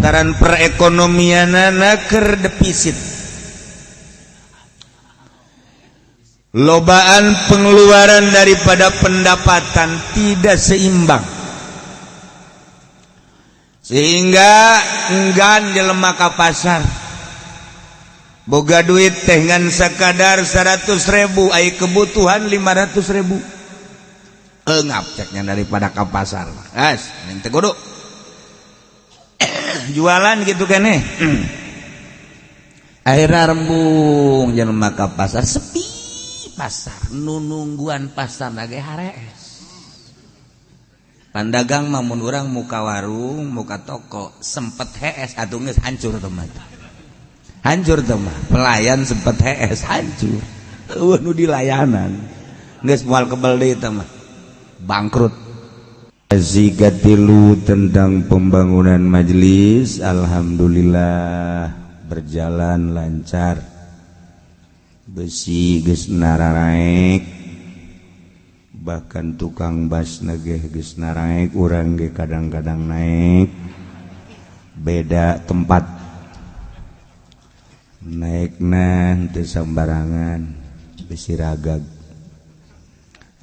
Lantaran perekonomianana keur defisit, lobaan pengeluaran daripada pendapatan, tidak seimbang, sehingga enggan jelema ka pasar. Boga duit teh ngan sakadar 100.000, ai kebutuhan 500.000. Engap ceknya, daripada ke pasar, as teu kudu jualan gitu kan. Akhirnya rembung jelema ka pasar, sepi pasar. Nu nungguan pasar lagi harees. Pandagang mah, mun urang muka warung, muka toko, sempet hees atuh, geus hancur teman, hancur teman. Pelayan sempet hees, hancur. Euweuh nu dilayanan, geus moal kebel deui mah, bangkrut. Tilu tentang pembangunan majelis, alhamdulillah berjalan lancar. Besi geus naraek, bahkan tukang bas nage geus naraek. Urang ge kadang-kadang naik, beda tempat naik nanti sembarangan, besi ragag.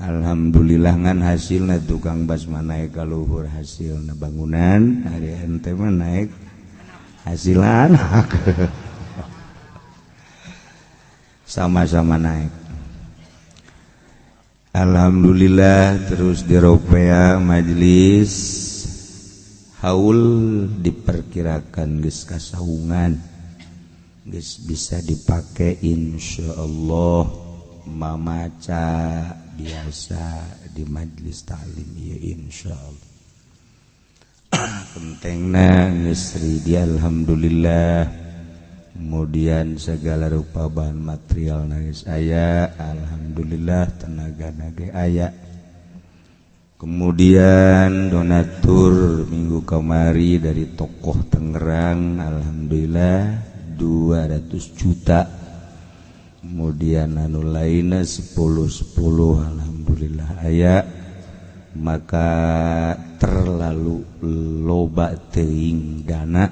Alhamdulillah, ngan hasilnya tukang bas mah naik ka luhur, hasil bangunan. Ari ente mah naik hasil anak. Sama-sama naik, alhamdulillah. Terus di Ropea majelis haul diperkirakan geus kasaungan, geus bisa dipakai, insyaallah mamaca biasa di majelis taklim ya, insyaallah. Kentengna geus di, alhamdulillah. Kemudian segala rupa bahan material nangis aya, alhamdulillah. Tenaga nage aya. Kemudian donatur minggu kamari dari tokoh Tangerang, alhamdulillah 200 juta. Kemudian anu lainnya 10 10, alhamdulillah aya. Maka terlalu loba teuing dana.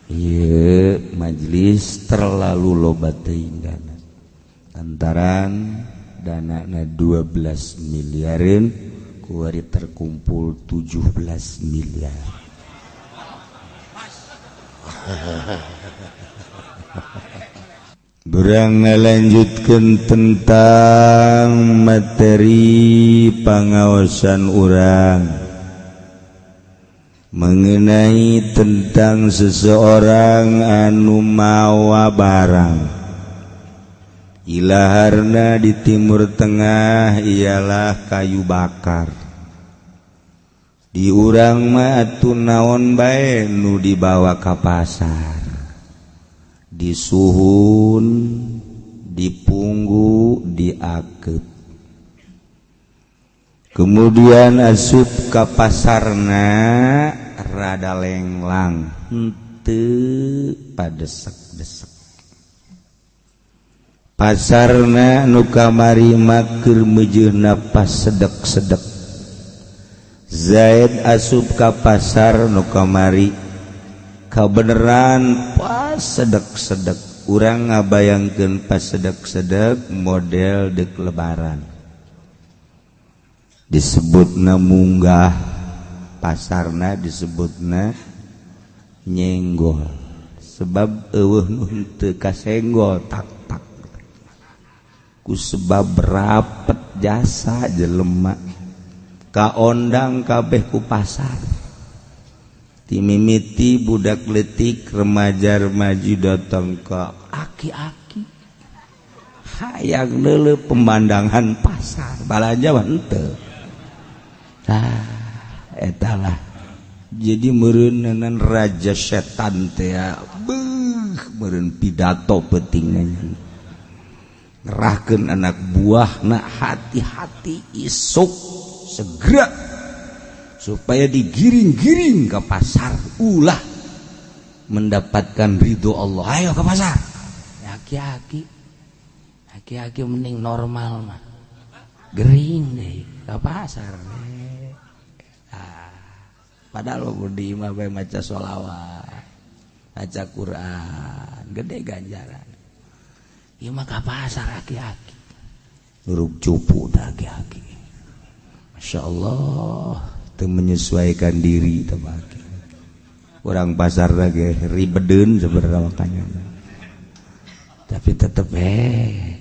Ieu majelis terlalu loba teuing dana, antaran dana 12 miliarin, kuari terkumpul 17 miliar. Berang ngalanjutkan tentang materi pangaosan urang mengenai tentang seseorang anu mawa barang. Ilaharna di Timur Tengah ialah kayu bakar. Di urang mah atuh naon bae nu dibawa ka pasar, disuhun, dipunggu, diakep, kemudian asup ka pasarna rada lenglang, henteu padesek-desek. Pasarna nu kamari mah keur meujeuhna pas sedek-sedek. Zaid asup ka pasar nu kamari, kabeneran pas sedek-sedek. Urang ngabayangkeun pas sedek-sedek model dek lebaran, disebutna munggah pasarna, disebutna nyenggol, sebab euweuh nu teu kasenggol tak tak ku sebab rapet jasa jelema kaondang kabeh ku pasar. Timimiti budak letik, remaja-remaji, datang ke aki-aki, hayang neuleuh pemandangan pasar, balanja mah henteu. Tah, etalah jadi meureunan raja setan teh ya. Beuh, meureun pidato pentingna ngerahkeun anak buah na, hati-hati isuk segera supaya digiring-giring ke pasar, ulah mendapatkan ridho Allah. Ayo ke pasar aki-aki, aki-aki mending normal mah gering deh ke pasar. Ah. Padahal di imah bae maca sholawat, maca Quran, gede ganjaran. Ieu mah ka pasar aki-aki. Nuruk cupu tah aki-aki. Masya Allah, teu menyesuaikan diri teh aki. Orang pasar lagi ribedeun sebenarnya makanya. Tapi tetep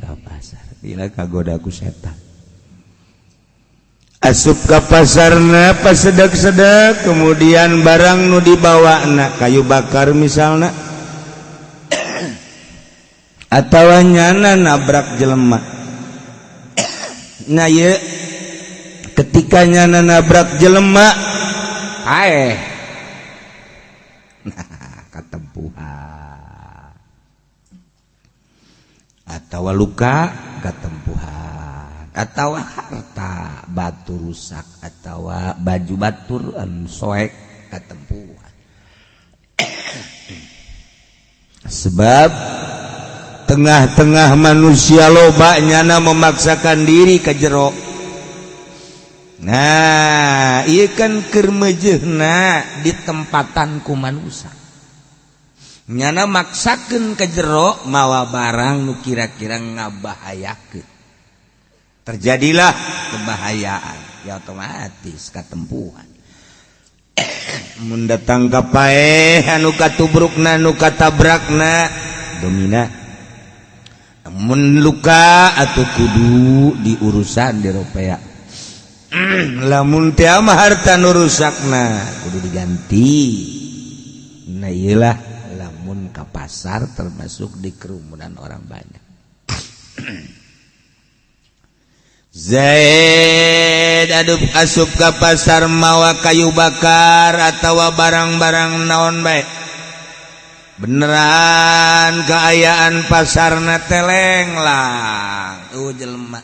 ka pasar. Bila kagoda ku setan. Asup ka pasarna pas sedek-sedek, kemudian barang nu dibawa na kayu bakar misalna, atau nyana nabrak jelema. Nah, ye, ketika nyana nabrak jelema aeh, nah, katempuhan atau luka katempuhan atau harta batu rusak atau baju batur anu soek katempuhan, sebab tengah-tengah manusia loba nyana memaksakan diri ke jero. Nah, ieu kan keur meujeuhna di tempatan ku manusia, nyana maksakeun ke jero mawa barang nu kira-kira ngabahayakeun, terjadilah kebahayaan, ya otomatis katempuhan. Mun datang ka paeh anu katubrukna, nu katabrakna domina. Mun luka atau kudu diurusan diropea. Lamun teu mah harta nu rusakna kudu diganti. Nah, iyalah lamun ka pasar termasuk di kerumunan orang banyak. Zaid aduh asup ka pasar mawa kayu bakar atau barang-barang naon bae, beneran keayaan pasarna teleng lah jelema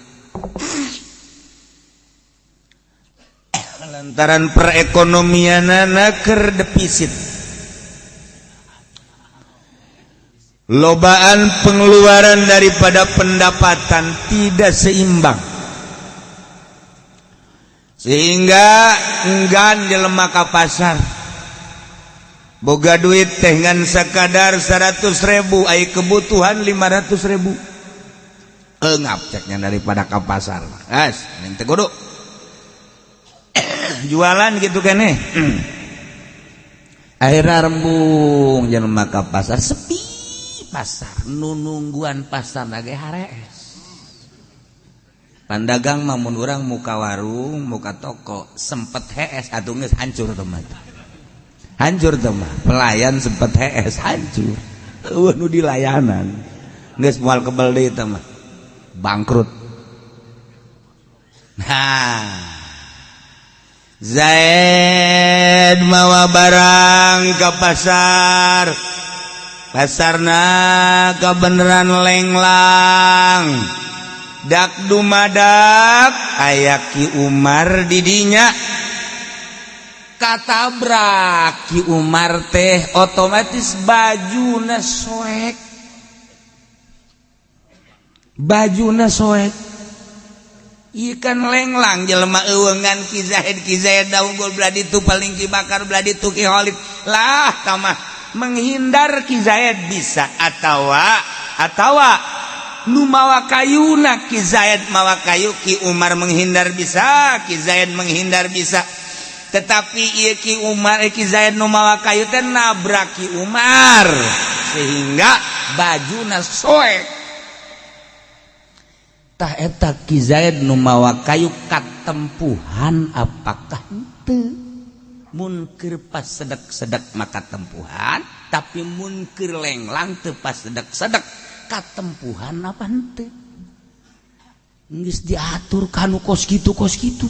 lantaran perekonomianana keur defisit, lobaan pengeluaran daripada pendapatan tidak seimbang, sehingga enggan jelema ka pasar. Boga duit teh ngan sakadar 100.000, ai kebutuhan 500.000, engap ceknya daripada ka pasar. As ning teu kudu jualan gitu keneh. Akhirnya rembung jelema ka pasar, sepi pasar, nu nungguan pasar ge harees. Pandagang mah mun urang muka warung, muka toko sempet hees atuh geus hancur teh mah. Hancur teh mah. Pelayan sempet hees hancur. Eueuh nu dilayanan. Geus moal kebel deui teh mah. Bangkrut. Nah, Zaid mawa barang ke pasar. Pasarna kebeneran lenglang. Dak dumadak aya Ki Umar didinya, katabrak Ki Umar teh, otomatis bajuna soek, bajuna soek. Ikan lenglang jelema eueungan Ki Zaid. Ki Zaid unggul belah ditu, paling Ki Bakar belah ditu, Ki Khalid lah tamah menghindar. Ki Zaid bisa atawa atawa nu mawa kayuna, Ki Zaid mawa kayu, Ki Umar menghindar bisa, Ki Zaid menghindar bisa, tetapi ieu Ki Umar, Ki Zaid nu mawa kayu teh nabrak Ki Umar sehingga bajuna soek. Tah, eta Ki Zaid nu mawa kayu katempuhan apakah henteu? Mun keur pas sedek-sedek maka tempuhan, tapi mun keur lenglang teu pas sedek-sedek katempuhan apa henteu? Geus diatur kanu kos kitu, kos kitu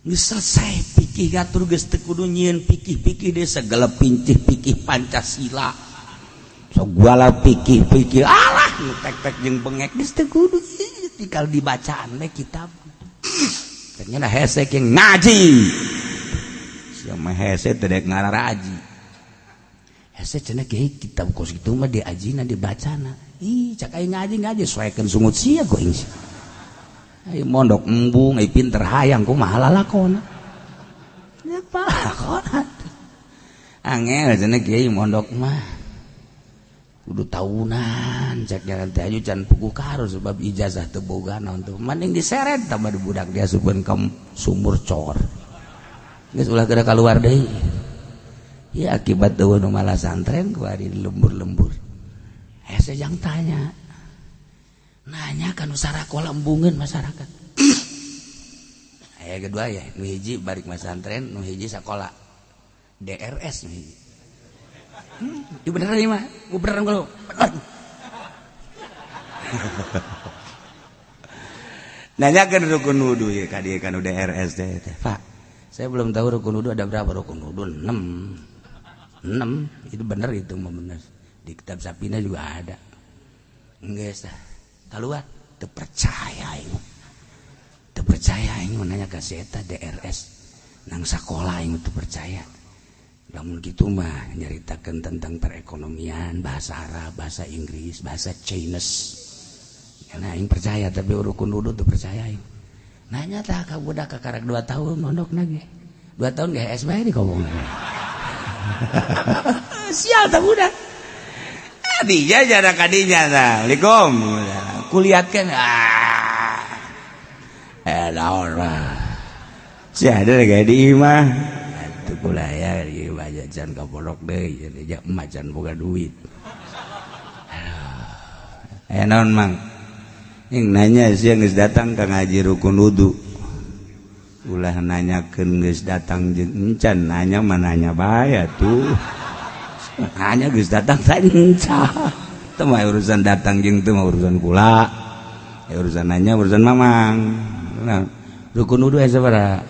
geus selesai pikih gatur, geus teu kudu nyieun pikih-pikih deh, segala pincih pikih Pancasila, segala pikih-pikih, alah nu tek-tek jeung bengek geus teu kudu, tinggal dibacaan we kitab. Ternyata hese yang ngaji sia mah, hese teu dek ngararaji, hese cenah kiai kitab kos kitu mah diajina dibacana. Ih, cak aing ngaji ngaji soekeun sungut sia ku aing. Ayo mondok embung, ai pinter hayang kumaha lalakona. Ya Apa lakon? Angel cenah kiai mondok mah. Kudu tahunan cek jalan teh aju can puguh karo sebab ijazah teu boga naon tuh. Mending diseret tambah budak diasupkeun ka sumur cor. Geus ulah geura kaluar deui. Ya akibat eueuh nu malah santren kuari lembur-lembur. Hese jang tanya. Nanya kan sarakola embungeun masyarakat. Aya kedua ya, nu hiji balik masantren, nu hiji sakola. DRS nu hiji. Itu bener nih mah, gua beneran kalau bener. Nanyakan rukun wudu ya ka dieu kan DRS teh. Pak, saya belum tahu rukun wudu ada berapa. Rukun wudu 6. 6 itu bener, itu mah bener. Di kitab Sapina juga ada. Geus tah. Keluar teu percaya aing. Teu percaya aing nanya ka si eta DRS nang sakola aing teu percaya. Lamun gitu mah nyaritakan tentang perekonomian, bahasa Arab, bahasa Inggris, bahasa Chinese. Karena aing percaya, tapi rukun wudu teu percaya aing. Nanya tah ka budak kakarek 2 tahun mondok ge. 2 tahun ge HS bae dikobong. Sial tah budak. Dia jara kadinya tah. Assalamualaikum. Kulihatkeun ah. Naon mah. Sia ada ge di imah. Atuh kula ya di imah jajan ka pondok deui, jadi macan boga duit. Aduh. Aya naon mang? Yang nanya sia geus datang ka ngaji rukun wudu. Ulah nanyakeun geus datang jeung encan, nanya mah nanya bae atuh. Nanya geus datang tah encan. Teu mah urusan datang jeung teu mah urusan kula. Ya urusan nanya urusan mamang. Nah, rukun wudu aya sabaraha?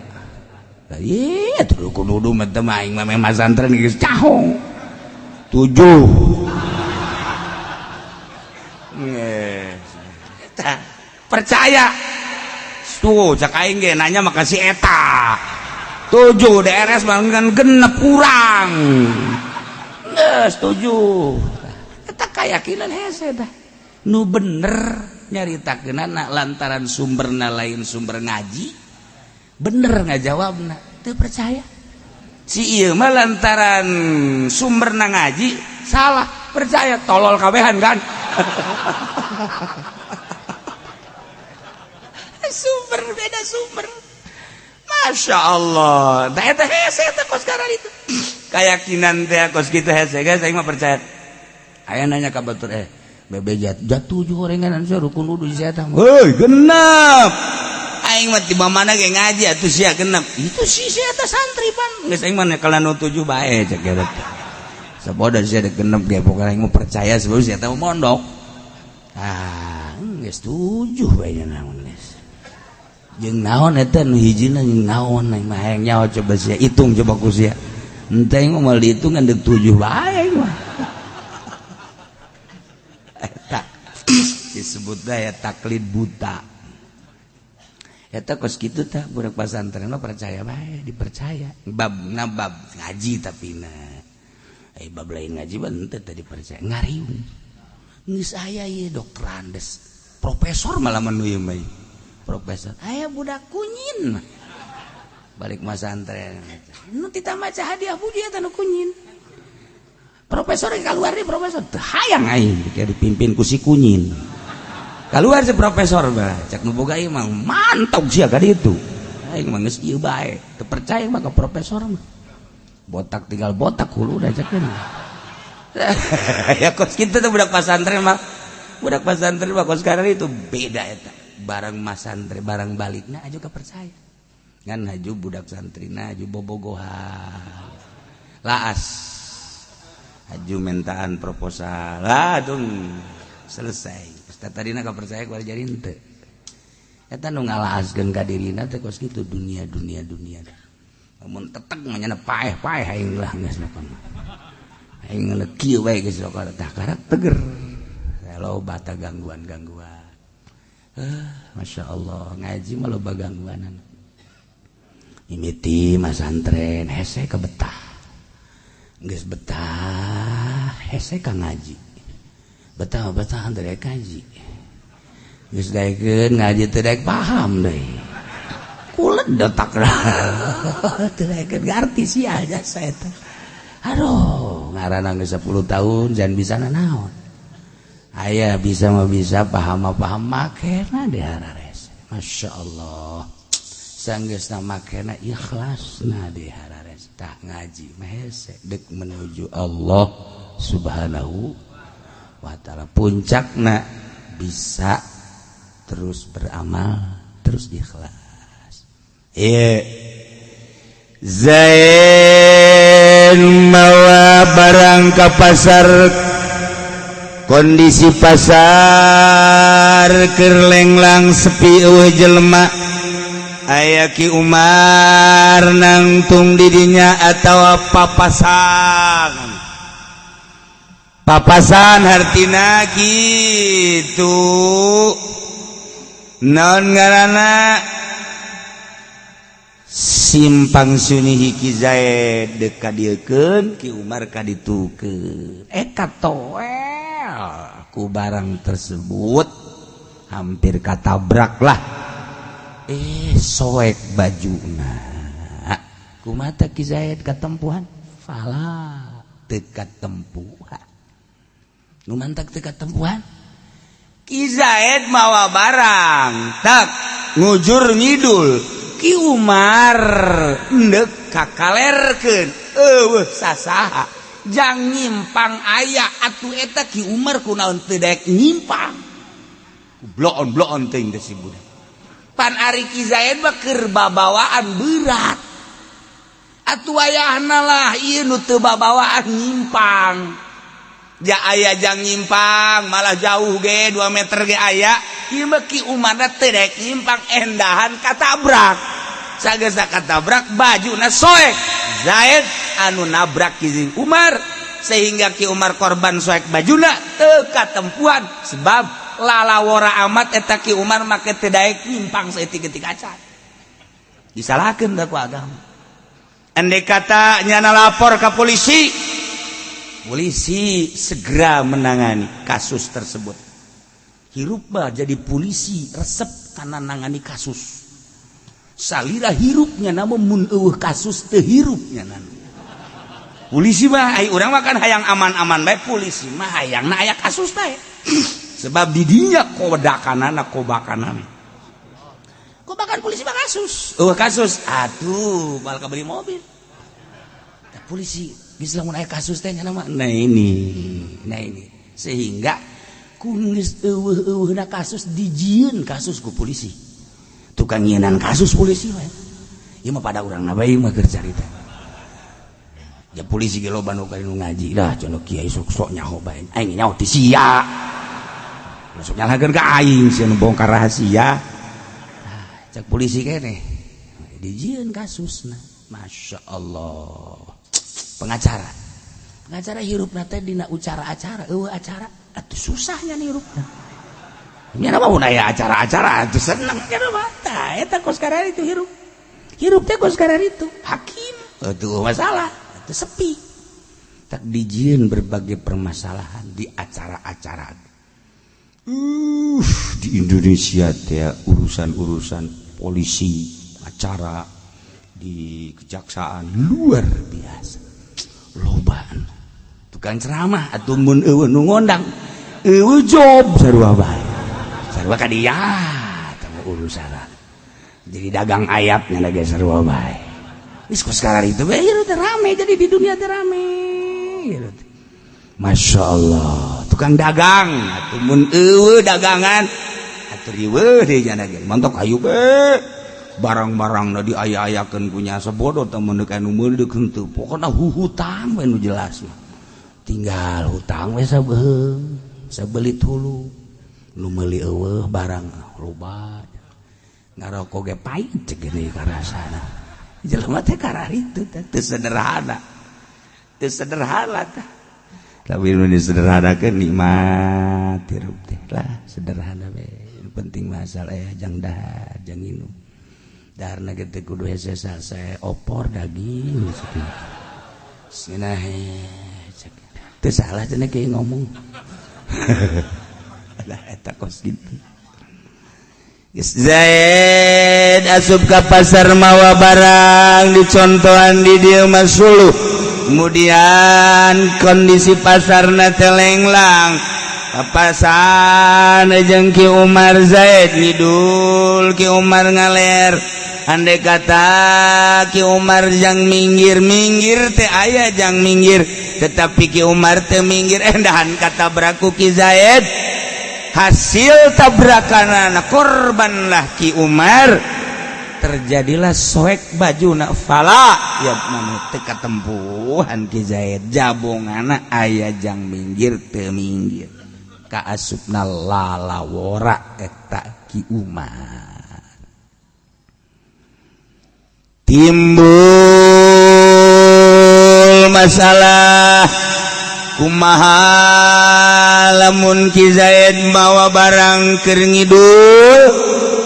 Lah ieu atuh rukun wudu mah teu mah aing mah memang santren geus cahong. 7. Eta percaya. Tuh cak aing ge nanya mah ka si eta. 7 DRS mah kan genep kurang. Geus 7. Eta kayakinan hese tah. Nu bener nyaritakeunana lantaran sumberna lain sumber ngaji. Bener ngajawabna, teu percaya. Si ieu mah lantaran sumberna ngaji salah, percaya tolol kabehan kan. Sumber beda sumber. Masya Allah. Tah eta hese teh kos sekarang itu. Keyakinan teh kos kitu hese guys, aing mah percaya. Aya nanya ka batur bebe jatuh 7 gorengan sia rukun wudu sia eta. Heuy, genep. Aing mah tiba mana ge ngaji atuh sia genep. Itu si sia eta santri pan. Geus aing mah nekelan nu 7 bae cek eta. Saboda sia genep ge pokona aing mah percaya sebab sia eta mondok. Ah, geus 7 bae naon geus. Jeung naon eta nu hijina jeung naon aing mah hayang nyaho coba sia hitung coba ku sia. Henteu aing mah moal dihitung ngan deuk 7 bae aing mah. Eta disebutna ya taklid buta. Eta kos kitu tah budak pasantren mah percaya bae, dipercaya. Bab ngabab ngaji tapi na. Bab lain ngaji mah henteu teh dipercaya. Ngariung. Geus aya ieu dokterandes, profesor malah mah nu ieu mah. Profesor. Aya budak kunyin. Balik masantren. Nu tita maca hadiah puji eta nu kunyin. Profesor yang keluar nih profesor, teu hayang aing dipimpin ku si kunyin. Keluar si profesor bah, cek nu boga ieu mah mantap sia ka ditu. Aing mah geus ieu bae, teu percaya mah ka profesor mah. Botak tinggal botak hulu da cek. Ya kos kitu tuh budak pasantren mah. Budak pasantren mah kos sekarang itu beda eta. Barang masantren barang balikna aju ka percaya. Ngan haju budak santrina haju bobogohan. Laas. Haju mentaan proposal. Lah dung selesai. Tadina ka percaya ku jadi henteu. Eta nu ngalaaskeun ka dirina teh kos kitu dunia dunia dunia. Mun teteg mah nya paeh-paeh aing lah geus mah. Aing ngeuleuh kieu bae geus tah karak teger. Loba tah gangguan-gangguan. Masya Allah ngaji mah loba gangguanan. Mimiti masantren hese ka betah. Geus betah hese ka ngaji. Betah betah teu kaji. Geus daekeun ngaji teu daek paham deui. Pulen otak teu ngarti sih aja saya teh. Aduh, ngaranna geus 10 tahun jangan bisa naon. Aya bisa mah bisa, paham mah paham, makena diharares. Masya Allah. Sanggeusna makena ikhlasna diharares. Tah ngaji mah hese dek menuju Allah Subhanahu wa Ta'ala. Puncakna bisa terus beramal, terus ikhlas. Iya. Zain mawa barang ke pasar, kondisi pasar keur lenglang sepi, euweuh jelema. Aya Ki Umar nangtung didinya atau papasan. Papasan hartina gitu, naon ngaranna, simpang sunyi. Ki Zaid dek kadieukeun, Ki Umar kaditukeun. Eh, katoel ku barang tersebut, hampir katabrak lah. Eh, soek bajuna. Kumaha Ki Zaid, katempuhan? Fala, teu katempuhan. Nu mantak teu katempuhan, Ki Zaid mawa barang tak ngujur ngidul, Ki Umar endek kakalerkeun, euweuh sasaha jang nyimpang aya. Atuh eta Ki Umar kunaon teu daek nyimpang? Bloon bloon teuing teh si budak. Pan ari Ki Zaid mah keur babawaan berat. Atuh wayahna lah ieu nu teu babawaan nyimpang. Ja aya jang nyimpang malah jauh ge, 2 meter ge aya. Ieu mah Ki Umar teu daek nyimpang, endahan katabrak. Sageus katabrak, bajuna soek. Zaid anu nabrak Ki Umar sehingga Ki Umar korban soek bajuna, teu katempuhan sebab lalawora amat eta Ki Umar make teu daek nyimpang saeutik-eutik acan. Disalahkeun da ku agama. Andai kata nyana lapor ke polisi, polisi segera menangani kasus tersebut. Hirup mah jadi polisi resep karena nangani kasus. Salira hirupnya, namun mun euweuh kasus teu hirupnya nana. Polisi mah, ai urang mah kan hayang aman-aman bae, polisi mah hayangna aya kasus teh. Sebab didinya kodakanana, kobakanana. Kobakan polisi mah kasus. Euweuh kasus, atuh bakal beli mobil. Tah, polisi bisa lamun aya kasus teh nya mah. Nah ini, nah ini sehingga ku geus euweuh-euweuhna kasus dijieun kasus ku polisi. Tukang nyienan kasus polisi we. Ieu mah pada urang na bae mah keur carita. Ya polisi ge loba nu ngaji lah, cenah kiai sok sok nyaho bae. Aing nyaho ti sia. Sok nyalahkeun ka aing sia nu bongkar rahasia. Ah, cek polisi kene dijieun kasusna. Masya Allah. Pengacara, pengacara hirupna teh dina ucara acara. Euweuh acara atuh susahnya nih hirupna. Nya mah mun aya acara-acara atuh seneng nya mah. Tah, eta kos itu hirup. Hirup teh kos itu. Hakim atuh masalah atuh sepi. Tak dijieun berbagai permasalahan di acara-acara. Di Indonesia teh urusan-urusan polisi, acara di kejaksaan luar biasa. Lobaan tukang ceramah atuh mun euweuh nu ngondang, euweuh job, sarua bae. Sarua ka dieu tah urusan jadi dagang ayatnya lagi, sarua bae. Geus kos itu bae teh rame, jadi di dunia teh rame. Masya Allah, tukang dagang atuh mun euweuh dagangan atuh riweuh deui nya ge. Mantok hayu be barang-barang na diaya-ayakeun punya sebodoh teh mun deuk anu meuli deuk henteu, pokona hutang we nu jelas mah. Tinggal hutang we sabeheung sabelit hulu, nu meuli euweuh, barang loba, ngarokok ge pait cek gini karasana. Jelema teh kararitu teh teu sederhana, teu sederhana tah. Tapi nu disederhanakeun nikmat hirup teh lah, sederhana we. Penting masalah ya jang dahar, jang minum. Daharna ge teu kudu hese sase opor daging Bismillah cek. Teu salah cenah kieu ngomong lah, eta kos gitu. Zaid asup ka pasar mawa barang, dicontohan di dieu mah suluh. Kemudian kondisi pasarna teh lenglang, papasan jeung Ki Umar. Zaid ngidul, Ki Umar ngaler. Andai kata Ki Umar jang minggir, minggir teh aya jang minggir, tetapi Ki Umar teh minggir, endahan katabrak ku Ki Zaid. Hasil tabrakan, korbanlah Ki Umar, terjadilah soek baju nak fala ya mana teu katempuhan Ki Zaid. Jabongana aya jang minggir teu minggir, kaasupna lalawora eta Ki Umar. Timbul masalah, kumaha lamun Ki Zaid mawa barang keur ngidul,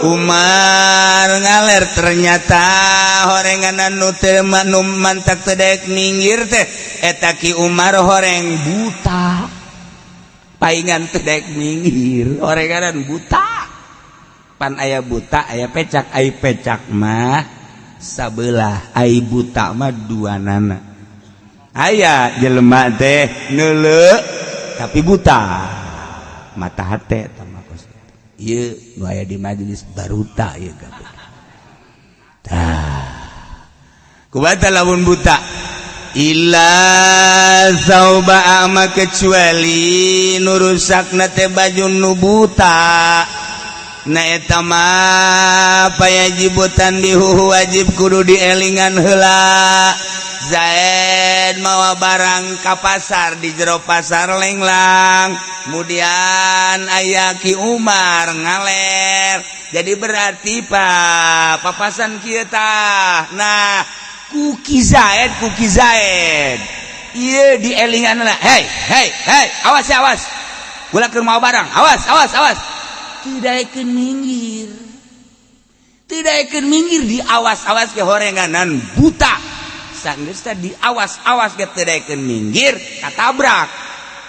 Umar ngaler? Ternyata horengan anu teu nu mantak teu daek minggir teh eta Ki Umar horeng buta. Paingan teu daek minggir, horenganan buta. Pan aya buta, aya pecak. Ai pecak mah sabelah, ai buta mah dua nana. Aya jelema teh neuleu tapi buta mata hate. Tah, ieu nu aya di majelis baruta ieu kabeh. Tah, kumaha lamun buta? Illa sauba ama, kecuali nu rusakna teh baju nu buta. Na eta mah fayajibu tanbihuhu, wajib kudu dielingan heula. Zaid mawa barang ka pasar, di jero pasar lenglang, kemudian aya Ki Umar ngaler. Jadi berarti pak papasan kieu tah. Nah, ku Ki Zaid, ku Ki Zaid ieu dielingan, "Hei, hei, hei, awas ya, awas, gula keur mawa barang, awas, awas, awas." Tidak akan minggir, tidak akan minggir, diawas-awas ke horenganan buta. Sanggeus diawas-awas ke tidak akan minggir, katabrak.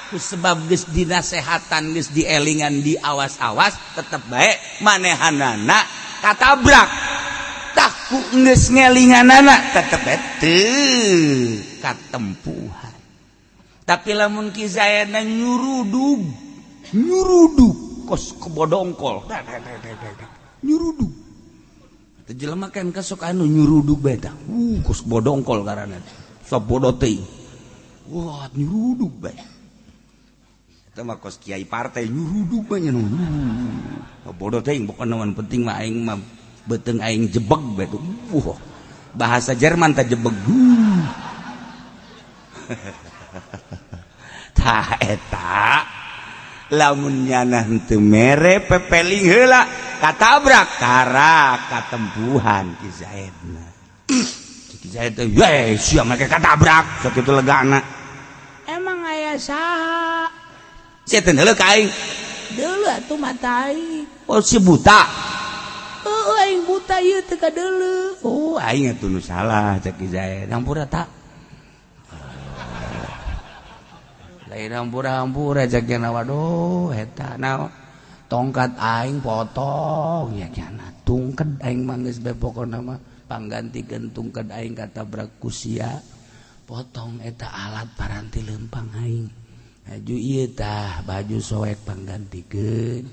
Ku sebab geus dinasehatan, geus dielingan, diawas-awas, tetep bae manehanana katabrak. Tah, ku geus ngelinganana tetep bae teu katempuhan. Tapi lamun Ki Zaidna nyurudug nyurudug kos kebodongkol nyurudug, teu jelema kan kasok anu nyurudug bae tah, kos bodongkol karana sok bodoh teuing. Wah, nyurudug bae eta mah kos kiai partai nyurudug bae nya. Bodoh teuing, pokona mah penting mah aing mah beuteung aing jebeg bae tuh. Bahasa Jerman tah jebeg. Tah, eta lamun nyana henteu mere pepeling heula, katabrak karak katempuhan Ki Zaidna. Ki Zaid teh, "Ye, sia make katabrak." Sakitu legana. "Emang aya saha sia teh heula ka aing?" "Deuleu atuh mata aing." "Oh, si buta?" "Heuh, aing buta ieu teu kadeuleu." "Oh, aing atuh nu salah," cek Ki Zaid. "Hampura tak lain, hampura, hampura," cek nya. "Waduh, eta naon, tongkat aing potong ya nya, tungked aing mah geus bae pokona mah, panggantikeun tungked aing katabrak ku sia, potong eta alat paranti lempang aing. Baju ieu tah, baju soek, panggantikeun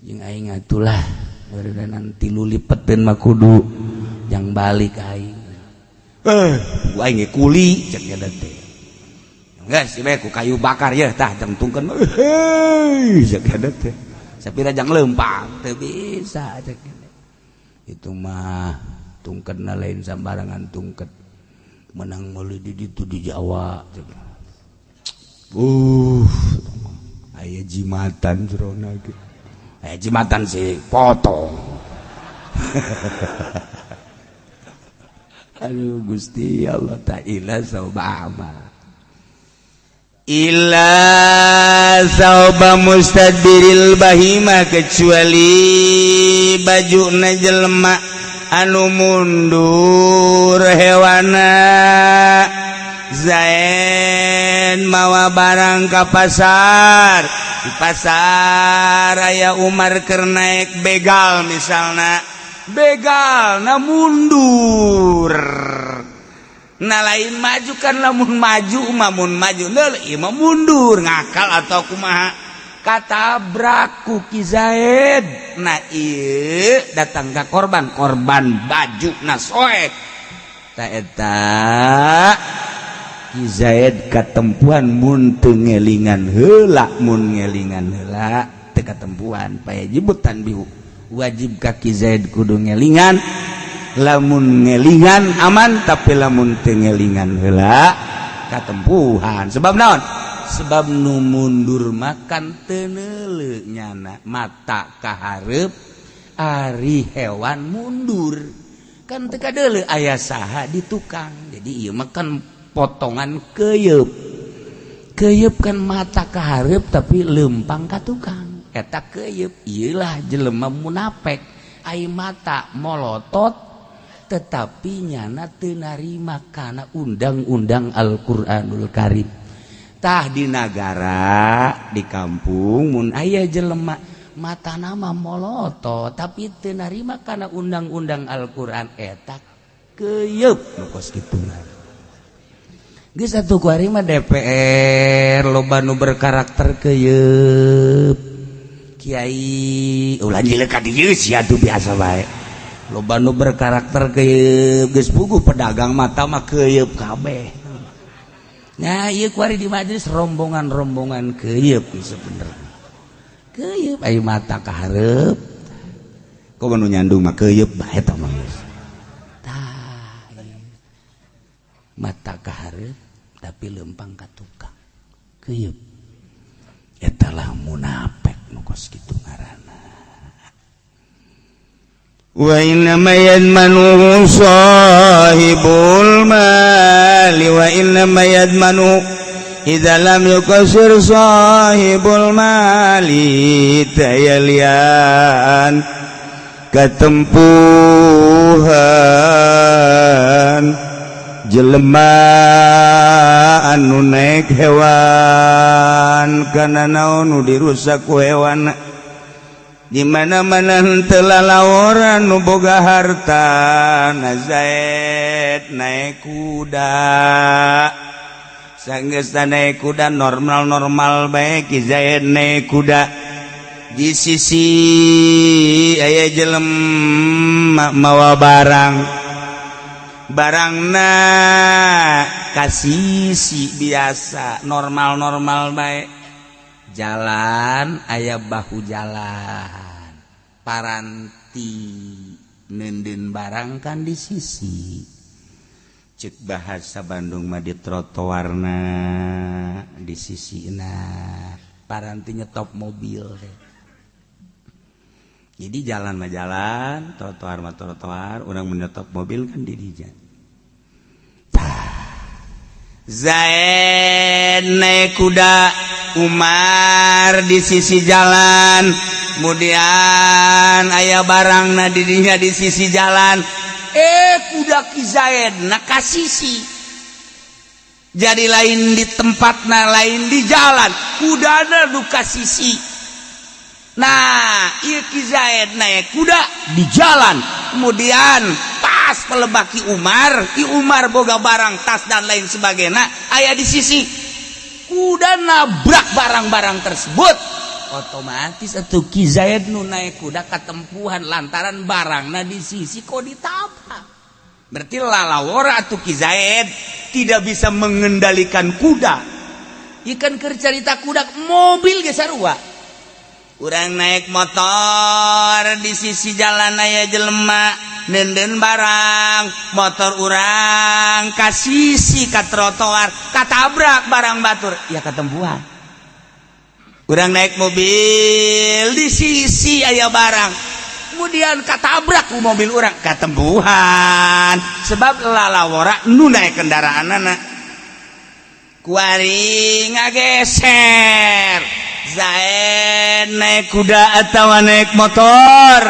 jeung aing atulah. Nanti tilu lipeteun mah kudu jang balik aing. Eh, aing ge kuli," cek nya teh. "Geus ieu ku kayu bakar ya tah jang tungkeun." "Heuy," cek nya teh, "sapira jang lempang teu bisa," cek. "Itu mah tungkedna lain sambarangan tungked, menang meuli di ditu di Jawa cek. Aya jimatan jerona ge, aya jimatan sih potong." Aduh Gusti Allah, tak ila sauba illa sauba mustadbiril bahima, kecuali baju na jelema anu mundur hewana. Zaid mawa barang ka pasar. Di pasar aya Umar keur naik begal misalnya, begal na mundur. Nah, lain maju kan. Lamun maju mah, mun maju neul ieu mah mundur ngakal atau kumaha, katabrak ku Ki Zaid. Nah, ieu datang ka korban, korban baju na soek. Ta eta Ki Zaid katempuhan mun teu ngelingan heula. Mun ngelingan heula teu katempuhan, fayajibut tanbihu, wajib ka Ki Zaid kudu ngelingan. Lamun ngelingan aman, tapi lamun teu ngelingan heula katempuhan. Sebab naon? Sebab nu mundur makan teu neuleu nyana, mata kahareup. Ari hewan mundur kan teu kadeuleu aya saha di tukang. Jadi ieu mah kan potongan keyeup. Keyeup kan mata kahareup tapi lempang ka tukang, eta keyeup. Ieu lah jelema munafik, ai mata molotot tetapi nyana teu narima kana undang-undang Al-Qur'anul Karim. Tah, di nagara, di kampung, mun aya jelema matana mah molotot tapi teu narima kana undang-undang Al-Qur'an, eta keyeup nu kos kitu. Geus atuh, kuari mah DPR loba nu berkarakter keyeup. Kiai ulah nyilek ka dieu sia tuh, biasa bae. Loba nu berkarakter keyeup. Geus puguh pedagang mata mah keyeup kabeh. Nah, ieu kuari di majelis rombongan-rombongan keyeup sebenarnya. Keyeup ayo mata kahareup kok nu nyandung mah keyeup bae eta mah geus. Tah, mata kahareup tapi lempang ka tukang, keyeup. Eta lah munafik nu kos kitu ngaranna. وإنما يضمنه صاحب المال وإنما يضمنه إذا لم يقصر صاحب المال tayalian katempuhan jelema anu naik hewan kana naon nu dirusak ku hewan. Di mana-mana henteu lalaworan nu boga harta. Na Zaid naik kuda, sanggeus naik kuda normal-normal bae. Ki Zaid naik kuda, di sisi aya jelema mawa barang, barangna ka sisi, biasa normal-normal bae. Jalan aya bahu jalan, paranti neundeun barang kan di sisi, cek bahasa Bandung mah di trotoarna, di sisina, paranti nyetop mobil teh. Jadi jalan mah jalan, trotoar mah trotoar, orang menyetop mobil kan di dinya. Tah, Zaid naik kuda, Umar di sisi jalan, kemudian aya barang na didinya di sisi jalan. Eh, kuda Ki Zaid na ka sisi, jadi lain di tempatna, lain di jalan, kudana nu ka sisi. Nah, ieu Ki Zaid naik kuda di jalan, kemudian pas pelebah Ki Umar. Ki Umar boga barang, tas dan lain sebagainya aya di sisi, kuda nabrak barang-barang tersebut. Otomatis atau Ki Zaid nu naik kuda katempuhan lantaran barangna di sisi kok ditabrak. Berarti lalawora atau Ki Zaid tidak bisa mengendalikan kuda. Ikan keur carita kuda, mobil ge sarua. Urang naik motor, di sisi jalan aya jelema neundeun barang, motor urang ka sisi, ka trotoar, katabrak barang batur, ya katempuhan. Urang naik mobil, di sisi aya barang, kemudian katabrak ku mobil urang, katempuhan, sebab lalawora nu naik kendaraan anak. Kuari ngageser, Zaid naik kuda atau naik motor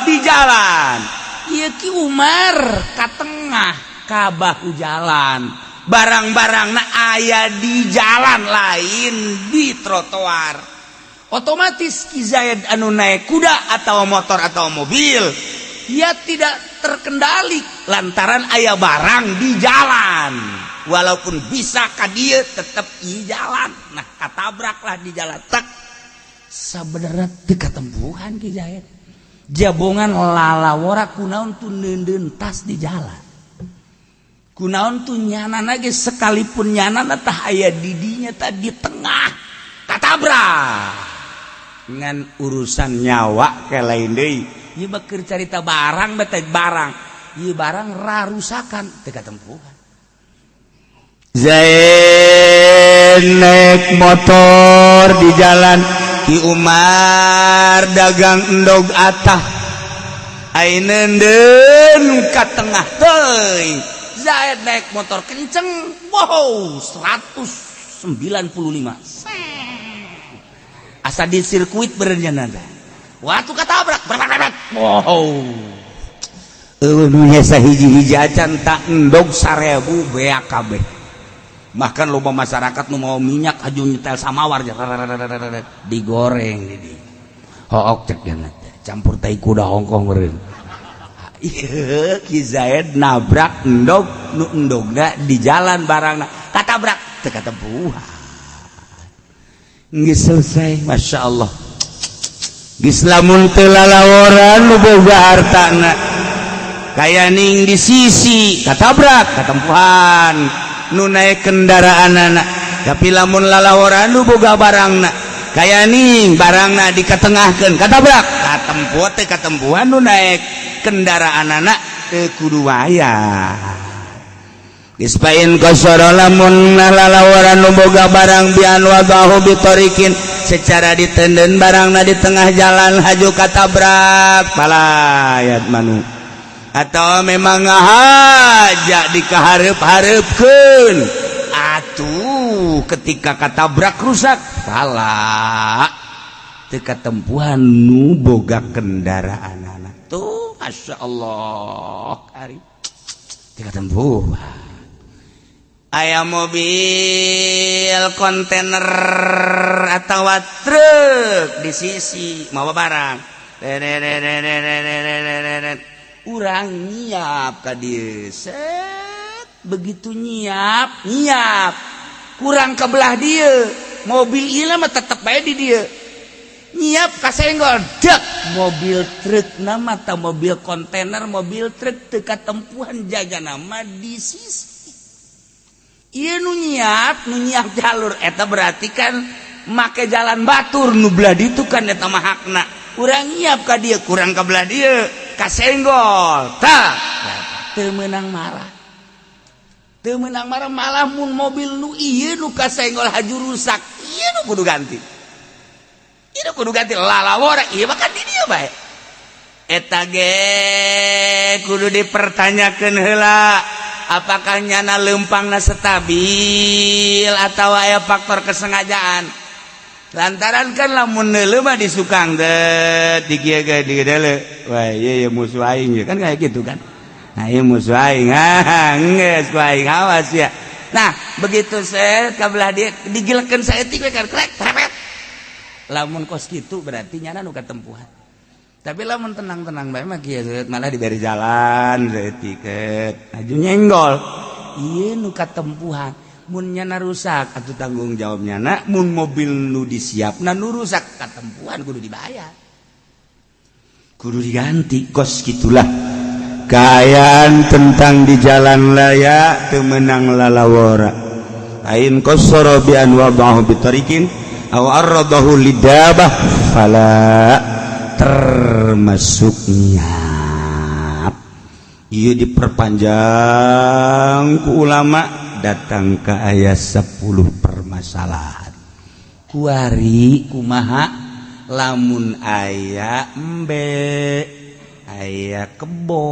di jalan. Ieu Ki Umar ka tengah, ka bahu jalan, barang-barang na aya di jalan, lain di trotoar. Otomatis Ki Zaid anu naik kuda atau motor atau mobil, ia tidak terkendali lantaran aya barang di jalan. Walaupun bisa ka dieu, tetap di jalan. Nah, katabraklah di jalan tak sebenarnya teu katempuhan. Ki Zaid jabongan lalawora, kunaon tuh neundeun tas di jalan, kunaon tuh nyana ge sekalipun nyana tah aya didinya tadi tengah katabrak. Ngan urusan nyawa ke lain deui, ieu mah keur carita barang bete barang, ieu barang rarusakan teu katempuhan. Zaid naik motor di jalan, Ki Umar dagang endog atah Aineundeun ka tengah teuing. Zaid naik motor kenceng, wow, 195 asa di sirkuit berenjana. Waktu katabrak, berat, wow. Eueuh nu hese hiji-hiji acan tak endog 1000 beak kabeh. Bahkan loba masyarakat nu mau minyak haju nyetel samawar digoreng di dieu. Hook cek teh campur tai kuda Hongkong meureun. Ieu Ki Zaid nabrak endog, nu endogna di jalan, barangna katabrak teu katempuhan. Geus selesai, Masya Allah. Geus lamun teu lalaworan nu boga hartana kaya ning di sisi katabrak, katempuhan nu naik kendaraan anak. Tapi lamun lalaworan nu boga barangna kaya ning barangna dikatengahkeun, katabrak, katempuh teh katempuhan nu naik kendaraan anak teu kudu bayar. Geus pain qashara, lamun lalawaran nu boga barang, bi an wada'ahu bi thariqin, secara ditenden barangna di tengah jalan, haju katabrak, fala yadmanu. Atau memang ngahaja dikahareup-hareupkeun atuh, ketika katabrak rusak, fala, teu katempuhan nu boga kendaraan anak tuh. Masya Allah, ari teu katempuhan. Aya mobil kontainer atau truk di sisi mawa barang, urang nyiap ka dieu, set. Begitu nyiap nyiap kurang ke belah dieu, mobil ieu mah tetep bae di dieu, nyiap kasenggol dek mobil truk nama atau mobil kontainer, mobil truk teu katempuhan, jaga nama di sisi. Ieu nu nyiap jalur eta berarti kan make jalan batur, nu belah ditu kan eta mah hakna. Urang nyiap ka dieu, kurang ka belah dieu, kasenggol tah, teu meunang marah, teu meunang marah. Malah mun mobil nu ieu nu kasenggol haju rusak, ieu nu kudu ganti, ieu nu kudu ganti. Lalawora ieu mah kan di dieu bae. Eta ge kudu dipertanyakan heula, apakah nyana lempangna stabil atau aya faktor kesengajaan. Lantaran kan lamun neuleuh mah disukang teh di kieu ge di deuleu, wah, ieu ieu musuh aing kan, kayak gitu kan. Nah, ieu musuh aing, ah geus ku aing awas ya. Nah, begitu saya ka belah dieu digilekeun saeutik we kan krek trepet. Lamun kos kitu berarti nyana nu katempuhan. Tapi lamun tenang-tenang bae mah kieu, malah diberi jalan saeutik aju nyenggol, ieu nu katempuhan. Mun nyana rusak atuh tanggung jawab nyana, mun mobil nu disiapna nu rusak, katempuhan kudu dibayar, kudu diganti. Kos gitulah kaayaan tentang di jalan raya teu meunang lalawora. Ain qashara bi an wada'ahu bi tariqin aw arradahu lidabah fala, termasuk nyiap. Ieu diperpanjang ku ulama datang ke ayat 10 permasalahan. Kuari kumaha lamun aya embe, aya kebo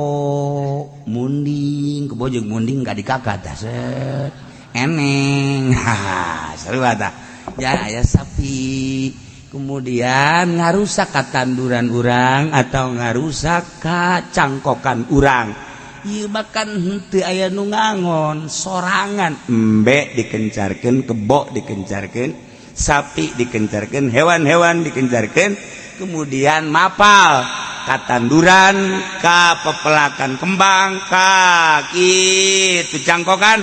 munding, kebo jeung munding gak dikakat dah, set eneng. Ha, seru tah ya. Aya sapi kemudian ngarusak ka tanduran urang atau ngarusak ka cangkokan urang, ieu makan henteu aya nu ngangon sorangan, embe dikencarkeun, kebo dikencarkeun. Sapi dikencarkan, hewan-hewan dikencarkan, kemudian mapal katanduran, ka pepelakan kembang, ka kitu cangkokan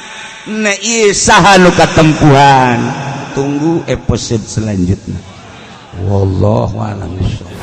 ne saha nu katempuhan. Tunggu episode selanjutnya. Wallahu a'lam bishawab.